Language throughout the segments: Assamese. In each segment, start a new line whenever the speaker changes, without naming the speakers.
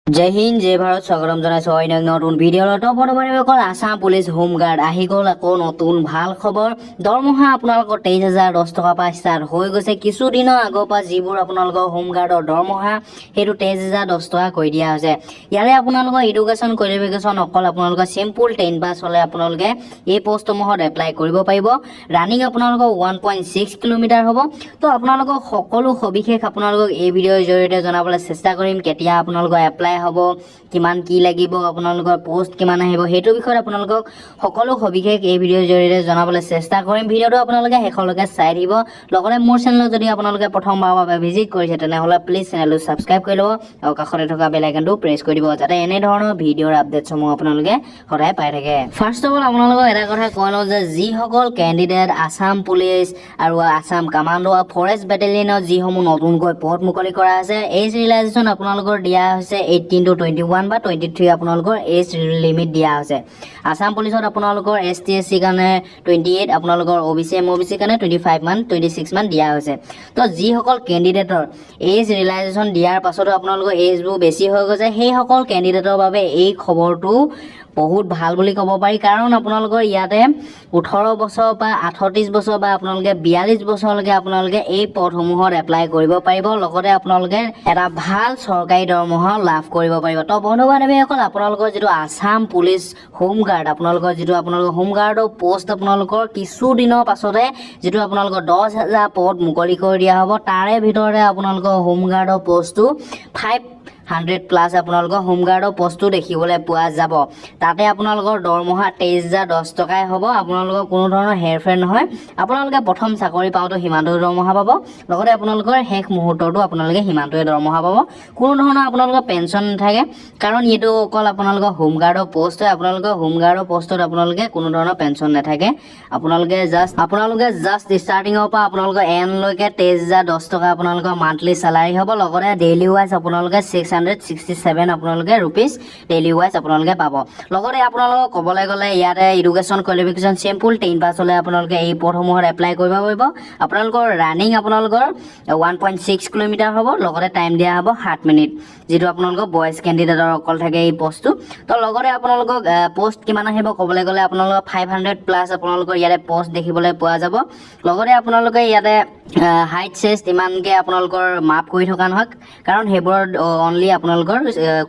জয় হিন্দ, জয় ভাৰত। স্বাগতম জনাইছো অন্য এক নতুন ভিডিঅ'লৈ। তো বন্ধুবান্ধৱীসকল, আছাম পুলিচ হোমগাৰ্ড আহি গ'ল আকৌ নতুন ভাল খবৰ। দৰমহা আপোনালোকৰ 23,010 টকাৰ পৰা ষ্টাৰ্ট হৈ গৈছে। কিছুদিনৰ আগৰ পৰা যিবোৰ আপোনালোকৰ হোমগাৰ্ডৰ দৰমহা, সেইটো 23,010 টকা কৰি দিয়া হৈছে। ইয়াৰে আপোনালোকৰ এডুকেশ্যন কোৱালিফিকেশ্যন অকল আপোনালোকৰ চিম্পুল 10 পাছ হ'লে আপোনালোকে এই পষ্টসমূহত এপ্লাই কৰিব পাৰিব। ৰানিং আপোনালোকৰ 1.6 কিলোমিটাৰ হ'ব। তো আপোনালোকক সকলো সবিশেষ আপোনালোকক এই ভিডিঅ'ৰ জৰিয়তে জনাবলৈ চেষ্টা কৰিম। কেতিয়া আপোনালোকৰ এপ্লাই হ'ব, কিমান কি লাগিব, আপোনালোকৰ পষ্ট কিমান আহিব, সেইটো বিষয়ত আপোনালোকক সকলো সবিশেষ এই ভিডিঅ'ৰ জৰিয়তে জনাবলৈ চেষ্টা কৰিম। ভিডিঅ'টো আপোনালোকে শেষলৈকে চাই দিব। লগতে মোৰ চেনেলত যদি আপোনালোকে প্ৰথমবাৰৰ বাবে ভিজিট কৰিছে, তেনেহ'লে প্লিজ চেনেলটো ছাবস্ক্ৰাইব কৰি ল'ব আৰু কাষতে থকা বেল আইকনটো প্ৰেছ কৰি দিব, যাতে এনেধৰণৰ ভিডিঅ'ৰ আপডেটসমূহ আপোনালোকে সদায় পাই থাকে। ফাৰ্ষ্ট অফ অল আপোনালোকক এটা কথা কৈ লওঁ যে যিসকল কেণ্ডিডেট আছাম পুলিচ আৰু আছাম কামাণ্ডো আৰু ফৰেষ্ট বেটেলিয়নত যিসমূহ নতুনকৈ পদ মুকলি কৰা হৈছে, এজ ৰিলেক্সেশ্যন আপোনালোকৰ দিয়া হৈছে 18 টু 21 বা 23 আপোনালোকৰ এজ লিমিট দিয়া হৈছে। আছাম পুলিচত আপোনালোকৰ এছ টি, এছ চিৰ কাৰণে 28, আপোনালোকৰ অ' বি চি, এম অ' বি চিৰ কাৰণে 25 মান, 26 মান দিয়া হৈছে। তো যিসকল কেণ্ডিডেটৰ এজ ৰিলেক্সেশ্যন দিয়াৰ পাছতো আপোনালোকৰ এজবোৰ বেছি হৈ গৈছে, সেইসকল কেণ্ডিডেটৰ বাবে এই খবৰটো বহুত ভাল বুলি ক'ব পাৰি। কাৰণ আপোনালোকৰ ইয়াতে 18 বছৰ বা 38 বছৰ বা আপোনালোকে 42 বছৰলৈকে আপোনালোকে এই পদসমূহত এপ্লাই কৰিব পাৰিব। লগতে আপোনালোকে এটা ভাল চৰকাৰী দৰমহাও লাভ কৰিব পাৰিব। তো বন্ধু বান্ধৱীসকল, আপোনালোকৰ যিটো আছাম পুলিচ হোমগাৰ্ড, আপোনালোকৰ যিটো আপোনালোকৰ হোমগাৰ্ডৰ পষ্ট, আপোনালোকৰ কিছুদিনৰ পাছতে যিটো আপোনালোকৰ 10,000 পদ মুকলি কৰি দিয়া হ'ব, তাৰে ভিতৰতে আপোনালোকৰ হোমগাৰ্ডৰ পষ্টটো 500 প্লাছ আপোনালোকৰ হোমগাৰ্ডৰ পষ্টটো দেখিবলৈ পোৱা যাব। তাতে আপোনালোকৰ দৰমহা 23,010 টকাই হ'ব। আপোনালোকৰ কোনো ধৰণৰ হেৰফেৰ নহয়। আপোনালোকে প্ৰথম চাকৰি পাওঁতে সিমানটো দৰমহা পাব, লগতে আপোনালোকৰ শেষ মুহূৰ্ততো আপোনালোকে সিমানটোৱে দৰমহা পাব। কোনো ধৰণৰ আপোনালোকৰ পেঞ্চন নাথাকে, কাৰণ এইটো অকল আপোনালোকৰ হোমগাৰ্ডৰ পষ্ট হয়। আপোনালোকৰ হোমগাৰ্ডৰ পষ্টত আপোনালোকে কোনো ধৰণৰ পেঞ্চন নাথাকে। আপোনালোকে জাষ্ট ষ্টাৰ্টিঙৰ পৰা আপোনালোকৰ এণ্ডলৈকে 23,010 টকা আপোনালোকৰ মান্থলি চেলাৰী হ'ব। লগতে ডেইলি ৱাইজ আপোনালোকে 667 আপোনালোকে ৰুপিজ ডেইলি ৱাইজ আপোনালোকে পাব। লগতে আপোনালোকক ক'বলৈ গ'লে ইয়াতে এডুকেশ্যন কোৱালিফিকেশ্যন চিম্পুল 10 পাছ হ'লে আপোনালোকে এই পদসমূহত এপ্লাই কৰিব পাৰিব। আপোনালোকৰ ৰানিং আপোনালোকৰ 1.6 কিলোমিটাৰ হ'ব। লগতে টাইম দিয়া হ'ব 7 মিনিট, যিটো আপোনালোকৰ বইজ কেণ্ডিডেটৰ অকল থাকে এই পষ্টটো। তো লগতে আপোনালোকক পষ্ট কিমান আহিব ক'বলৈ গ'লে আপোনালোকৰ 500 প্লাছ আপোনালোকৰ ইয়াতে পষ্ট দেখিবলৈ পোৱা যাব। লগতে আপোনালোকে ইয়াতে হাইট, চেষ্ট ইমানকৈ আপোনালোকৰ মাপ কৰি থকা নহয়, কাৰণ সেইবোৰত অনলি আপোনালোকৰ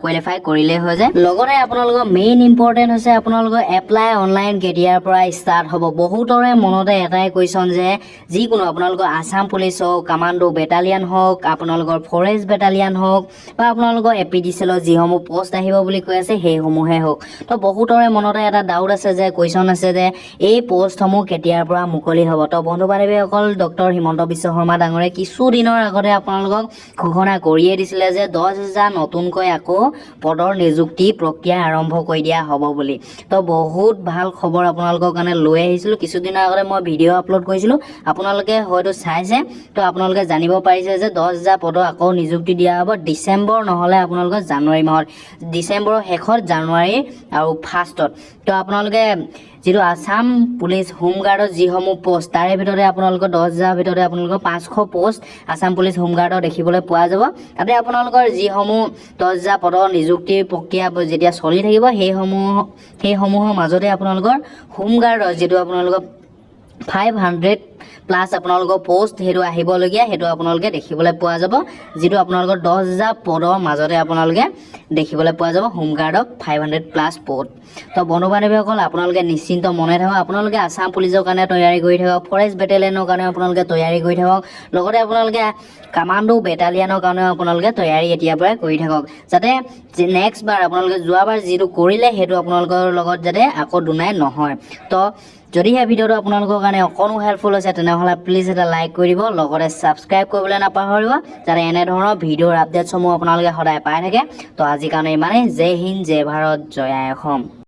কোৱালিফাই কৰিলেই হৈ যায়। লগতে আপোনালোকৰ মেইন ইম্পৰ্টেণ্ট হৈছে আপোনালোকৰ এপ্লাই অনলাইন কেতিয়াৰ পৰা ষ্টাৰ্ট হ'ব। বহুতৰে মনতে এটাই কুৱেশ্যন যে যিকোনো আপোনালোকৰ আছাম পুলিচ হওক, কামাণ্ডো বেটালিয়ন হওক, আপোনালোকৰ ফৰেষ্ট বেটালিয়ন হওক বা আপোনালোকৰ এ পি ডি চি এলৰ যিসমূহ পষ্ট আহিব বুলি কৈ আছে, সেইসমূহে হওক, তো বহুতৰে মনতে এটা ডাউট আছে যে কুৱেশ্যন আছে যে এই পষ্টসমূহ কেতিয়াৰ পৰা মুকলি হ'ব। তো বন্ধু বান্ধৱীসকল, ডক্টৰ হিমন্ত বিশ্ব শৰ্মা ডাঙৰীয়াই কিছুদিনৰ আগতে আপোনালোকক ঘোষণা কৰিয়ে দিছিলে যে 10,000 নতুনকৈ আকৌ পদৰ নিযুক্তি প্ৰক্ৰিয়া আৰম্ভ কৰি দিয়া হ'ব বুলি। তো বহুত ভাল খবৰ আপোনালোকৰ কাৰণে লৈ আহিছিলোঁ। কিছুদিনৰ আগতে মই ভিডিঅ' আপলোড কৰিছিলোঁ, আপোনালোকে হয়তো চাইছে। তো আপোনালোকে জানিব পাৰিছে যে 10,000 পদৰ আকৌ নিযুক্তি দিয়া হ'ব ডিচেম্বৰ নহ'লে আপোনালোকৰ জানুৱাৰী মাহত, ডিচেম্বৰৰ শেষত, জানুৱাৰী আৰু ফাৰ্ষ্টত। তো আপোনালোকে যিটো আছাম পুলিচ হোমগাৰ্ডৰ যিসমূহ পষ্ট, তাৰে ভিতৰতে আপোনালোকৰ 10,000ৰ ভিতৰতে আপোনালোকৰ 500 পষ্ট আছাম পুলিচ হোমগাৰ্ডৰ দেখিবলৈ পোৱা যাব। তাতে আপোনালোকৰ যিসমূহ 10,000 পদৰ নিযুক্তিৰ প্ৰক্ৰিয়া যেতিয়া চলি থাকিব, সেইসমূহৰ মাজতে আপোনালোকৰ হোমগাৰ্ডৰ যিটো আপোনালোকৰ 500 প্লাছ আপোনালোকৰ পষ্ট, সেইটো আহিবলগীয়া, সেইটো আপোনালোকে দেখিবলৈ পোৱা যাব। যিটো আপোনালোকৰ 10,000 পদৰ মাজতে আপোনালোকে দেখিবলৈ পোৱা যাব হোমগাৰ্ডক 500 প্লাছ পদ। তো বন্ধু বান্ধৱীসকল, আপোনালোকে নিশ্চিন্ত মনে থাকক। আপোনালোকে আছাম পুলিচৰ কাৰণে তৈয়াৰী কৰি থাকক, ফৰেষ্ট বেটেলিয়নৰ কাৰণে আপোনালোকে তৈয়াৰী কৰি থাকক, লগতে আপোনালোকে কামাণ্ডো বেটালিয়নৰ কাৰণেও আপোনালোকে তৈয়াৰী এতিয়াৰ পৰাই কৰি থাকক, যাতে নেক্সট বাৰ আপোনালোকে যোৱাবাৰ যিটো কৰিলে, সেইটো আপোনালোকৰ লগত যাতে আকৌ দুনাই নহয়। তো যদিহে ভিডিঅ'টো আপোনালোকৰ কাৰণে অকণো হেল্পফুল হৈছে, তেনেহ'লে প্লিজ এটা লাইক কৰি দিব, লগতে ছাবস্ক্ৰাইব কৰিবলৈ নাপাহৰিব, যাতে এনেধৰণৰ ভিডিঅ'ৰ আপডেটসমূহ আপোনালোকে সদায় পাই থাকে। তো আজিৰ কাৰণে ইমানেই। জয় হিন্দ, জয় ভাৰত, জয় আই অসম।